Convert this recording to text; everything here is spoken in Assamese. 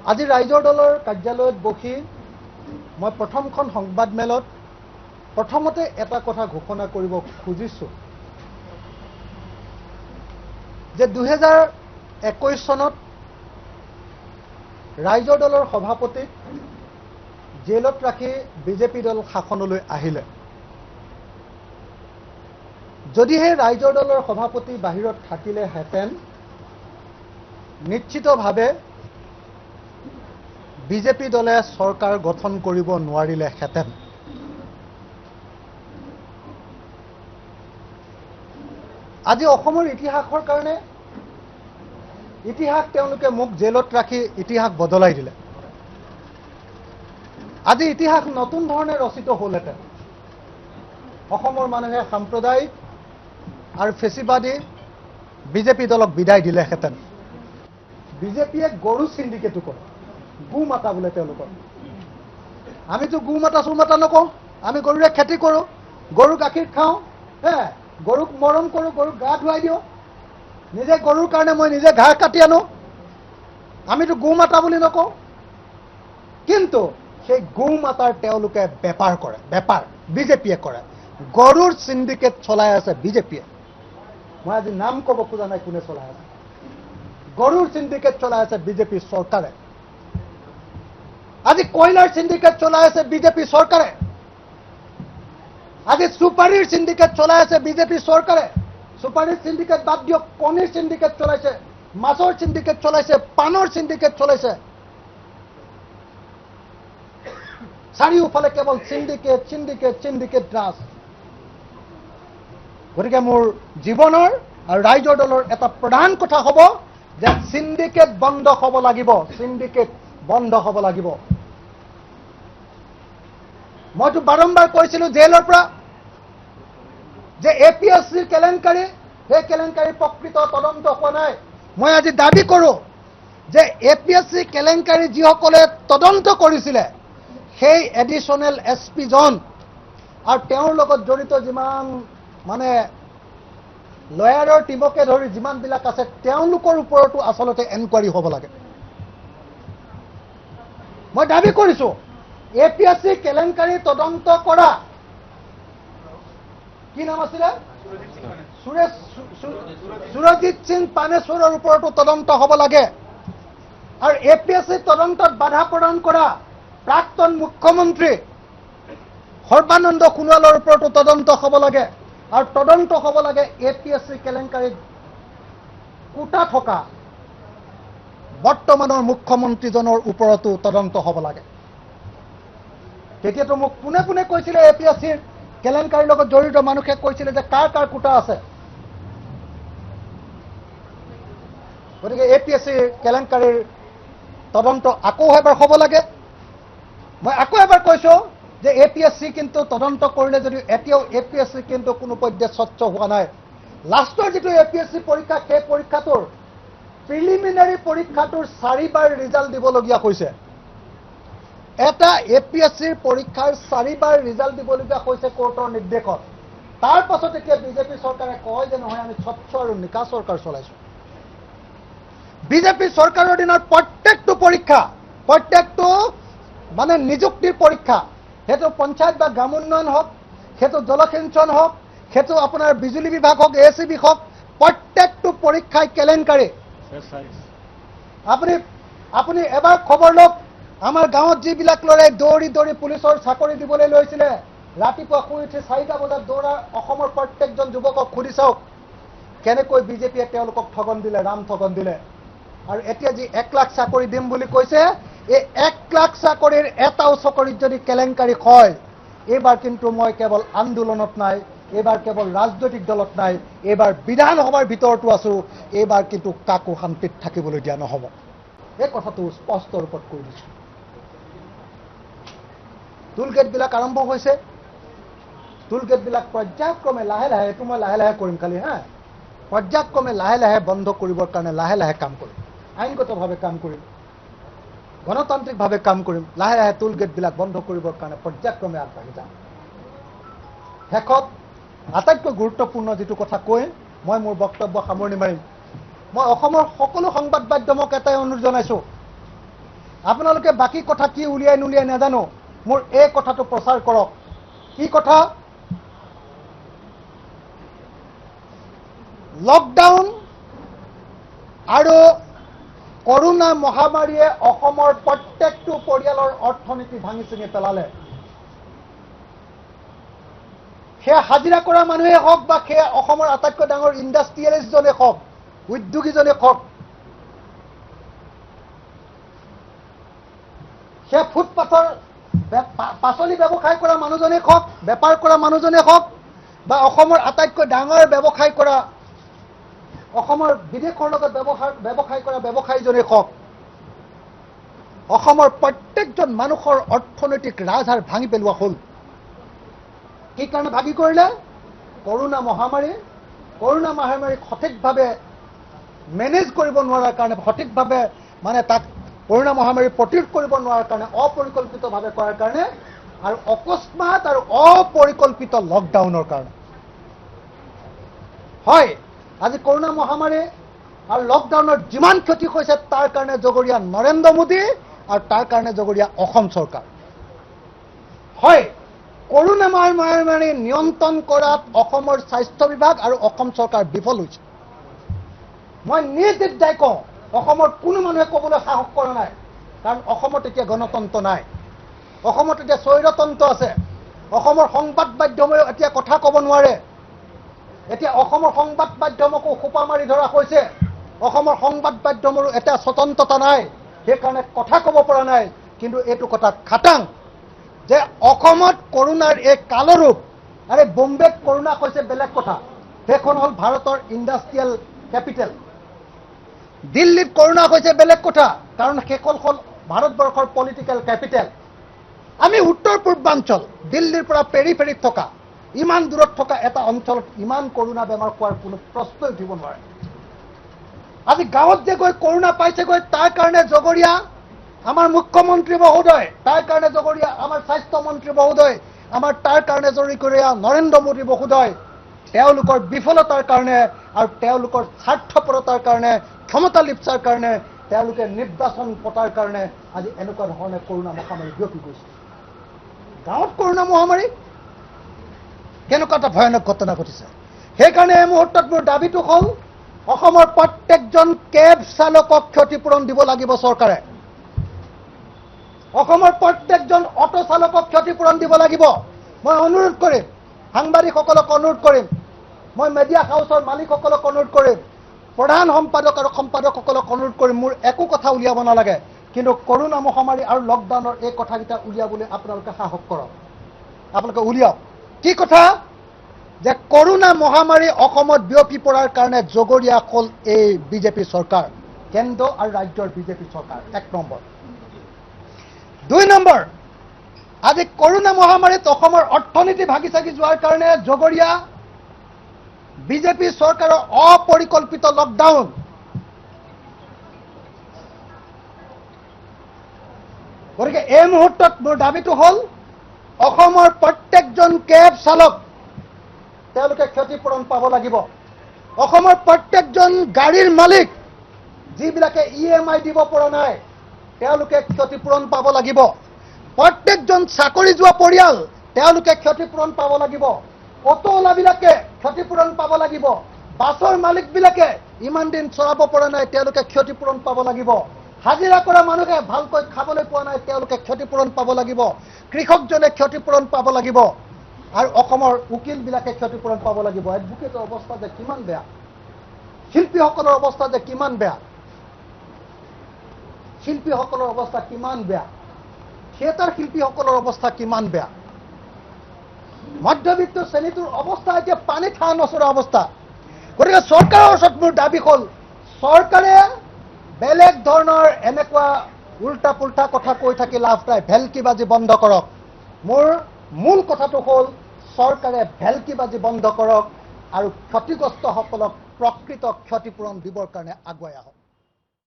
আজি ৰাইজৰ দলৰ কাৰ্যালয়ত বহি মই প্ৰথমখন সংবাদমেলত প্ৰথমতে এটা কথা ঘোষণা কৰিব খুজিছোঁ যে 2021 চনত ৰাইজৰ দলৰ সভাপতিক জেলত ৰাখি বিজেপি দল শাসনলৈ আহিলে। যদিহে ৰাইজৰ দলৰ সভাপতি বাহিৰত থাকিলেহেঁতেন, নিশ্চিতভাৱে বিজেপি দলে চৰকাৰ গঠন কৰিব নোৱাৰিলেহেঁতেন। আজি অসমৰ ইতিহাসৰ কাৰণে ইতিহাস তেওঁলোকে মোক জেলত ৰাখি ইতিহাস বদলাই দিলে। আজি ইতিহাস নতুন ধৰণে ৰচিত হ'লহেঁতেন। অসমৰ মানুহে সাম্প্ৰদায়িক আৰু ফেচিবাদী বিজেপি দলক বিদায় দিলেহেঁতেন। বিজেপিয়ে গৰু চিণ্ডিকেটো কৰে, গো মাতা বোলে তেওঁলোকৰ। আমিতো গো মাতা চো মাতা নকওঁ, আমি গৰুৰে খেতি কৰোঁ, গৰু গাখীৰ খাওঁ, হে গৰুক মৰম কৰোঁ, গৰুক গা ধুৱাই দিওঁ, নিজে গৰুৰ কাৰণে মই নিজে ঘাঁহ কাটি আনো। আমিতো গো মাতা বুলি নকওঁ, কিন্তু সেই গো মাতাৰ তেওঁলোকে বেপাৰ কৰে, বেপাৰ বিজেপিয়ে কৰে। গৰুৰ চিণ্ডিকেট চলাই আছে বিজেপিয়ে। মই আজি নাম ক'ব খোজা নাই কোনে চলাই আছে। গৰুৰ চিণ্ডিকেট চলাই আছে বিজেপি চৰকাৰে। আজি কয়লাৰ চিণ্ডিকেট চলাই আছে বিজেপি চৰকাৰে। আজি চুপাৰীৰ চিণ্ডিকেট চলাই আছে বিজেপি চৰকাৰে। চুপাৰীৰ চিণ্ডিকেট বাদ দিয়ক, কণীৰ চিণ্ডিকেট চলাইছে, মাছৰ চিণ্ডিকেট চলাইছে, পানৰ চিণ্ডিকেট চলাইছে। চাৰিওফালে কেৱল চিণ্ডিকেট, চিণ্ডিকেট, চিণ্ডিকেট ৰাজ। গতিকে মোৰ জীৱনৰ আৰু ৰাইজৰ দলৰ এটা প্ৰধান কথা হ'ব যে চিণ্ডিকেট বন্ধ হ'ব লাগিব, চিণ্ডিকেট বন্ধ হ'ব লাগিব। মইতো বাৰম্বাৰ কৈছিলোঁ জেলৰ পৰা যে এ পি এছ চিৰ কেলেংকাৰী, সেই কেলেংকাৰীৰ প্ৰকৃত তদন্ত হোৱা নাই। মই আজি দাবী কৰোঁ যে এ পি এছ চি কেলেংকাৰী যিসকলে তদন্ত কৰিছিলে, সেই এডিশ্যনেল এছ পিজন আৰু তেওঁৰ লগত জড়িত যিমান মানে লয়াৰৰ টীমকে ধৰি যিমানবিলাক আছে, তেওঁলোকৰ ওপৰতো আচলতে এনকুৱাৰী হ'ব লাগে। মই দাবী কৰিছোঁ এ পি এছ চি কেলেংকাৰী তদন্ত কৰা কি নাম আছিলে, সুৰজিৎ সিং পানেশ্বৰৰ ওপৰতো তদন্ত হ'ব লাগে। আৰু এ পি এছ চি তদন্তত বাধা প্ৰদান কৰা প্ৰাক্তন মুখ্যমন্ত্ৰী সৰ্বানন্দ সোণোৱালৰ ওপৰতো তদন্ত হ'ব লাগে। আৰু তদন্ত হ'ব লাগে এ পি এছ চি কেলেংকাৰীত কোটা থকা বৰ্তমানৰ মুখ্যমন্ত্ৰীজনৰ ওপৰতো তদন্ত হ'ব লাগে। তেতিয়াতো মোক পোনে পোনে কৈছিলে এ পি এছ চিৰ কেলেংকাৰীৰ লগত জড়িত মানুহে কৈছিলে যে কাৰ কাৰ কোটা আছে। গতিকে এ পি এছ চিৰ কেলেংকাৰীৰ তদন্ত আকৌ এবাৰ হ'ব লাগে। মই আকৌ এবাৰ কৈছোঁ যে এ পি এছ চি কিন্তু তদন্ত কৰিলে যদিও এতিয়াও এ পি এছ চি কিন্তু কোনো পৰ্যায়ত স্বচ্ছ হোৱা নাই। লাষ্টৰ যিটো এ পি এছ চি পৰীক্ষা, সেই পৰীক্ষাটোৰ প্ৰিলিমিনাৰী পৰীক্ষাটোৰ 4বাৰ ৰিজাল্ট দিবলগীয়া হৈছে। এটা এ পি এছ চিৰ পৰীক্ষাৰ 4বাৰ ৰিজাল্ট দিবলগীয়া হৈছে কোৰ্টৰ নিৰ্দেশত। তাৰ পাছত এতিয়া বিজেপি চৰকাৰে কয় যে নহয়, আমি স্বচ্ছ আৰু নিকা চৰকাৰ চলাইছোঁ। বিজেপি চৰকাৰৰ দিনত প্ৰত্যেকটো পৰীক্ষা, প্ৰত্যেকটো মানে নিযুক্তিৰ পৰীক্ষা, সেইটো পঞ্চায়ত বা গ্ৰামোন্নয়ন হওক, সেইটো জলসিঞ্চন হওক, সেইটো আপোনাৰ বিজুলী বিভাগ হওক, এ চি বি হওক, প্ৰত্যেকটো পৰীক্ষাই কেলেংকাৰী। আপুনি এবাৰ খবৰ লওক, আমাৰ গাঁৱত যিবিলাক ল'ৰাই দৌৰি দৌৰি পুলিচৰ চাকৰি দিবলৈ লৈছিলে, ৰাতিপুৱা শুই উঠি 4টা বজাত দৌৰা অসমৰ প্ৰত্যেকজন যুৱকক সুধি চাওক কেনেকৈ বিজেপিয়ে তেওঁলোকক ঠগন দিলে, ৰাম ঠগন দিলে। আৰু এতিয়া যি 1 লাখ চাকৰি দিম বুলি কৈছে, এই 1 লাখ চাকৰিৰ এটাও চাকৰিত যদি কেলেংকাৰী হয়, এইবাৰ কিন্তু মই কেৱল আন্দোলনত নাই, এইবাৰ কেৱল ৰাজনৈতিক দলত নাই, এইবাৰ বিধানসভাৰ ভিতৰতো আছোঁ, এইবাৰ কিন্তু কাকো শান্তিত থাকিবলৈ দিয়া নহ'ব। এই কথাটো স্পষ্ট ৰূপত কৈ দিছোঁ। টোলগেটবিলাক আৰম্ভ হৈছে, টোলগেটবিলাক পৰ্যায়ক্ৰমে লাহে লাহে, এইটো মই লাহে লাহে কৰিম খালি, হা, পৰ্যায়ক্ৰমে লাহে লাহে বন্ধ কৰিবৰ কাৰণে লাহে লাহে কাম কৰিম, আইনগতভাৱে কাম কৰিম, গণতান্ত্ৰিকভাৱে কাম কৰিম, লাহে লাহে টোলগেটবিলাক বন্ধ কৰিবৰ কাৰণে পৰ্যায়ক্ৰমে আগবাঢ়ি যাম। শেষত আটাইতকৈ গুৰুত্বপূৰ্ণ যিটো কথা কৈ মই মোৰ বক্তব্য সামৰণি মাৰিম, মই অসমৰ সকলো সংবাদ মাধ্যমক এটাই অনুৰোধ জনাইছোঁ আপোনালোকে বাকী কথা কি উলিয়াই নুলিয়াই নাজানো, মোৰ এই কথাটো প্ৰচাৰ কৰক। কি কথা? লকডাউন আৰু কৰোণা মহামাৰীয়ে অসমৰ প্ৰত্যেকটো পৰিয়ালৰ অৰ্থনীতি ভাঙি চিঙি পেলালে। সেয়া হাজিৰা কৰা মানুহে হওক বা সেয়া অসমৰ আটাইতকৈ ডাঙৰ ইণ্ডাষ্ট্ৰিয়েলিষ্টজনে হওক, উদ্যোগীজনে হওক, সেয়া ফুটপাথৰ পাচলি ব্যৱসায় কৰা মানুহজনে হওক, বেপাৰ কৰা মানুহজনে হওক, বা অসমৰ আটাইতকৈ ডাঙৰ ব্যৱসায় কৰা, অসমৰ বিদেশৰ লগত ব্যৱসায় কৰা ব্যৱসায়ীজনে হওক, অসমৰ প্ৰত্যেকজন মানুহৰ অৰ্থনৈতিক ৰাজহাড় ভাঙি পেলোৱা হ'ল। কি কাৰণে ভাগি কৰিলে? কৰোণা মহামাৰী। কৰোণা মহামাৰীক সঠিকভাৱে মেনেজ কৰিব নোৱাৰাৰ কাৰণে, সঠিকভাৱে মানে তাক কৰোণা মহামাৰী প্ৰতিৰোধ কৰিব নোৱাৰাৰ কাৰণে, অপৰিকল্পিতভাৱে কৰাৰ কাৰণে, আৰু অকস্মাত আৰু অপৰিকল্পিত লকডাউনৰ কাৰণে। হয়, আজি কৰোণা মহামাৰী আৰু লকডাউনৰ যিমান ক্ষতি হৈছে তাৰ কাৰণে জগৰীয়া নৰেন্দ্ৰ মোদী আৰু তাৰ কাৰণে জগৰীয়া অসম চৰকাৰ। হয়, কৰোণা মহামাৰী নিয়ন্ত্ৰণ কৰাত অসমৰ স্বাস্থ্য বিভাগ আৰু অসম চৰকাৰ বিফল হৈছে। মই নিৰ্দ্বিধাই কওঁ, অসমৰ কোনো মানুহে ক'বলৈ সাহস কৰা নাই, কাৰণ অসমত এতিয়া গণতন্ত্ৰ নাই, অসমত এতিয়া স্বৈৰতন্ত্ৰ আছে, অসমৰ সংবাদ মাধ্যমেও এতিয়া কথা ক'ব নোৱাৰে, এতিয়া অসমৰ সংবাদ মাধ্যমকো সোপা মাৰি ধৰা হৈছে, অসমৰ সংবাদ মাধ্যমৰো এটা স্বতন্ত্ৰতা নাই, সেইকাৰণে কথা ক'ব পৰা নাই। কিন্তু এইটো কথা খাটাং যে অসমত কৰোণাৰ এই কালৰূপ, আৰে বোম্বেত কৰোণা হৈছে বেলেগ কথা, সেইখন হ'ল ভাৰতৰ ইণ্ডাষ্ট্ৰিয়েল কেপিটেল। দিল্লীত কৰোণা হৈছে বেলেগ কথা, কাৰণ সেইখন হ'ল ভাৰতবৰ্ষৰ পলিটিকেল কেপিটেল। আমি উত্তৰ পূৰ্বাঞ্চল, দিল্লীৰ পৰা পেৰিফেৰিত থকা, ইমান দূৰত থকা এটা অঞ্চলত ইমান কৰোণা বেমাৰ হোৱাৰ কোনো প্ৰশ্নই উঠিব নোৱাৰে। আজি গাঁৱত যে গৈ কৰোণা পাইছেগৈ, তাৰ কাৰণে জগৰীয়া আমাৰ মুখ্যমন্ত্ৰী মহোদয়, তাৰ কাৰণে জগৰীয়া আমাৰ স্বাস্থ্যমন্ত্ৰী মহোদয়, আমাৰ তাৰ কাৰণে জগৰীয়া নৰেন্দ্ৰ মোদী মহোদয়। তেওঁলোকৰ বিফলতাৰ কাৰণে আৰু তেওঁলোকৰ স্বাৰ্থপৰতাৰ কাৰণে, ক্ষমতা লিপ্সাৰ কাৰণে, তেওঁলোকে নিৰ্বাচন পতাৰ কাৰণে আজি এনেকুৱা ধৰণে কৰোণা মহামাৰী বিয়পি গৈছে। গাঁৱত কৰোণা মহামাৰী কেনেকুৱা এটা ভয়ানক ঘটনা ঘটিছে। সেইকাৰণে এই মুহূৰ্তত মোৰ দাবীটো হ'ল, অসমৰ প্ৰত্যেকজন কেব চালকক ক্ষতিপূৰণ দিব লাগিব চৰকাৰে, অসমৰ প্ৰত্যেকজন অটো চালকক ক্ষতিপূৰণ দিব লাগিব। মই অনুৰোধ কৰিম, সাংবাদিকসকলক অনুৰোধ কৰিম, মই মিডিয়া হাউচৰ মালিকসকলক অনুৰোধ কৰিম, প্ৰধান সম্পাদক আৰু সম্পাদকসকলক অনুৰোধ কৰিম, মোৰ একো কথা উলিয়াব নালাগে, কিন্তু কৰোণা মহামাৰী আৰু লকডাউনৰ এই কথাকেইটা উলিয়াবলৈ আপোনালোকে সাহস কৰক, আপোনালোকে উলিয়াওক। কি কথা? যে কৰোণা মহামাৰী অসমত বিয়পি পৰাৰ কাৰণে জগৰীয়া হ'ল এই বিজেপি চৰকাৰ, কেন্দ্ৰ আৰু ৰাজ্যৰ বিজেপি চৰকাৰ, এক নম্বৰ। দুই নম্বৰ, আজি কৰোণা মহামাৰীত অসমৰ অৰ্থনীতি ভাগি চাগি যোৱাৰ কাৰণে জগৰীয়া বিজেপি চৰকাৰৰ অপৰিকল্পিত লকডাউন। গতিকে এই মুহূৰ্তত মোৰ দাবীটো হ'ল, অসমৰ প্ৰত্যেকজন কেব চালক তেওঁলোকে ক্ষতিপূৰণ পাব লাগিব, অসমৰ প্ৰত্যেকজন গাড়ীৰ মালিক যিবিলাকে EMI দিব পৰা নাই তেওঁলোকে ক্ষতিপূৰণ পাব লাগিব, প্ৰত্যেকজন চাকৰি যোৱা পৰিয়াল তেওঁলোকে ক্ষতিপূৰণ পাব লাগিব, অটোৱালাবিলাকে ক্ষতিপূৰণ পাব লাগিব, বাছৰ মালিকবিলাকে ইমান দিন চলাব পৰা নাই তেওঁলোকে ক্ষতিপূৰণ পাব লাগিব, হাজিৰা কৰা মানুহে ভালকৈ খাবলৈ পোৱা নাই তেওঁলোকে ক্ষতিপূৰণ পাব লাগিব, কৃষকজনে ক্ষতিপূৰণ পাব লাগিব, আৰু অসমৰ উকিলবিলাকে ক্ষতিপূৰণ পাব লাগিব। এডভোকেটৰ অৱস্থা যে কিমান বেয়া, শিল্পীসকলৰ অৱস্থা যে কিমান বেয়া, শিল্পীসকলৰ অৱস্থা কিমান বেয়া, থিয়েটাৰ শিল্পীসকলৰ অৱস্থা কিমান বেয়া, মধ্যবিত্ত শ্ৰেণীটোৰ অৱস্থা এতিয়া পানী থা নচৰা অৱস্থা। গতিকে চৰকাৰৰ ওচৰত মোৰ দাবী হ'ল, চৰকাৰে বেলেগ ধৰণৰ এনেকুৱা উল্টা পুল্টা কথা কৈ থাকি লাভ নাই, ভেলকিবাজি বন্ধ কৰক। মোৰ মূল কথাটো হ'ল, চৰকাৰে ভেলকিবাজি বন্ধ কৰক আৰু ক্ষতিগ্ৰস্তসকলক প্ৰকৃত ক্ষতিপূৰণ দিবৰ কাৰণে আগুৱাই আহক।